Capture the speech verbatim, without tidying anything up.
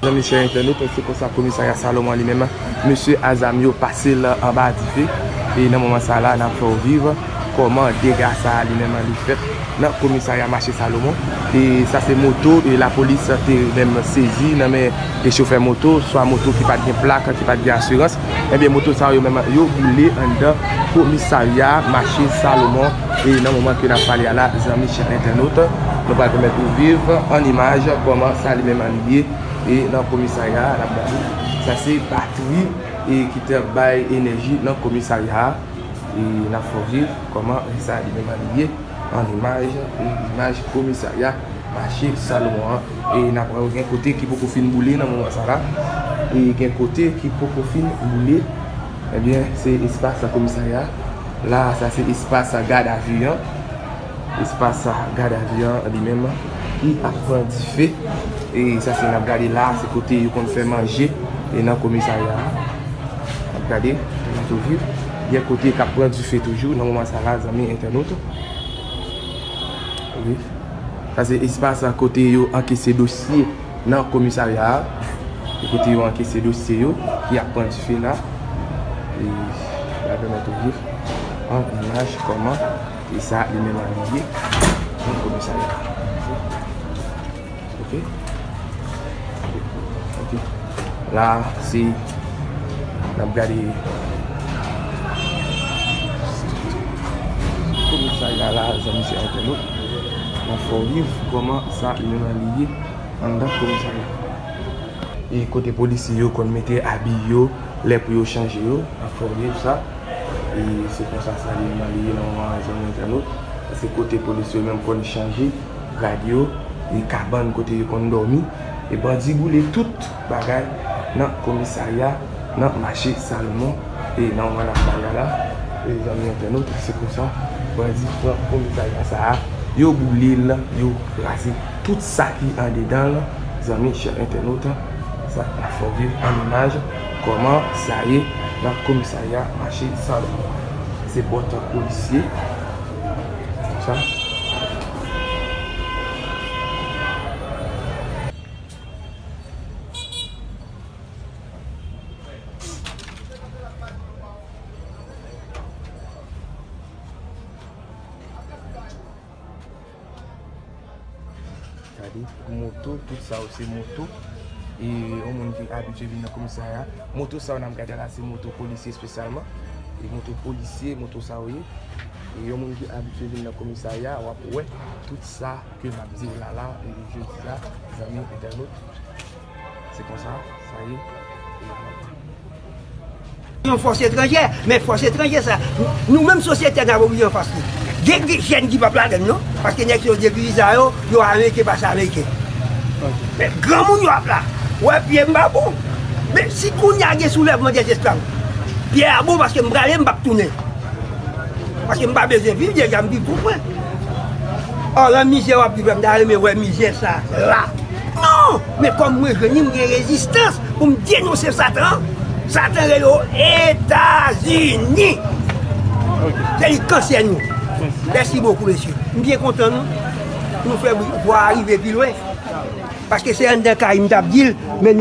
Zanmi chè entènot, se konsa komisarya Salomon li menm, mesye a zam yo pase l anba dife. E nan moman sa la, n ap fè w viv kòman dega sa a li menm li fèt nan komisarya mache Salomon. E sa se moto e lapolis te menm sezi nan men e chofè moto, swa moto ki pa t gen plak, ki pa t gen asirans. Ebyen, moto sa yo menm, yo boule anndan komisarya mache Salomon. E nan moman ke n ap pale a la, zanmi chè entènot, nou pral pèmèt ou viv an imaj kòman sa li menm li ye. E nan komisarya a, n ap gade. Sa se batri e ki t ap bay enèji nan komisarya a. E n ap fè w viv kòman sa li menm li ye an imaj, e imaj komisarya mache Salomon an. E n ap wè gen kote ki poko fin boule nan moman sa la. E gen kote ki poko fin boule. Ebyen, se espas komisarya. La, sa se espas gadavi an. Espas gadavi an li menm ki ap pran dife. E sa se n ap gade la, se kote yo konn fè manje e nan komisarya a. N ap gade, n ap tou viv. Gen kote k ap pran dife toujou nan moman sa la, zanmi entènot. Wi. Sa se espas kote yo ankese dosye nan komisarya a. E kote yo ankese dosye yo ki ap pran dife la. E la pèmèt ou viv an imaj kòman e sa li menm li ye nan komisarya a. Ok. Ok. La, se n ap gade komisarya la, zanmi chè entènot. N ap fè w viv kòman sa li menm li ye anndan komisarya. E kote polisye yo konn mete abi yo lè pou yo chanje yo, n ap fè w viv sa. E se konsa sa li menm li ye nan moman an, zanmi entènot. Se kote polisye yo menm konn chanje rad yo, e kabann kote yo konn dòmi. E bandi boule tout bagay nan komisarya, nan mache Salomon. E nan moman n ap pale a la, e zanmi entènot, se konsa bandi pran komisarya sa a. Yo boule l, yo kraze tout sa ki andedan l, zanmi chè entènot. Sa n ap fè w viv an imaj kòman sa ye nan komisarya mache Salomon. Se pòt polisye. Sa. Gade, moto, tout sa yo se moto. E yon moun ki abitye vin nan komisarya. Moto sa yo n ap gade la, se moto polisye espesyalman. E moto polisye, moto sa yo ye. E yon moun ki abitye vin nan komisarya, w ap wè tout sa ke m ap di w la la, e jodi a, zanmi entènot. Se konsa sa ye. Yon fòs etranjè, men fòs etranjè sa, nou menm sosyete n ap oblije anfas li. Gen, gen jèn ki p ap ladan l non, paske nèg yo depi sa yo, yo ameriken pase ameriken. Men granmoun yo ap la. Wè pye m pa bon. Men si kounye a gen soulèvman dèzesklav, pyè a bon paske m prale, m p ap tounen. Paske m pa bezwen viv deja, m viv pou mwen. Ò, nan mizè w ap viv la, m ta renmen wè mizè sa la. Non! Men kòm mwen jwenn li, m gen rezistans pou m denonse Satan an. Satan rele w Etazini. Se li k kansè nou. Mèsi bokou, mesye. M byen kontan nou. Nou fè vwa a rive pi lwen. Paske se anndan kay m t ap di l, men nou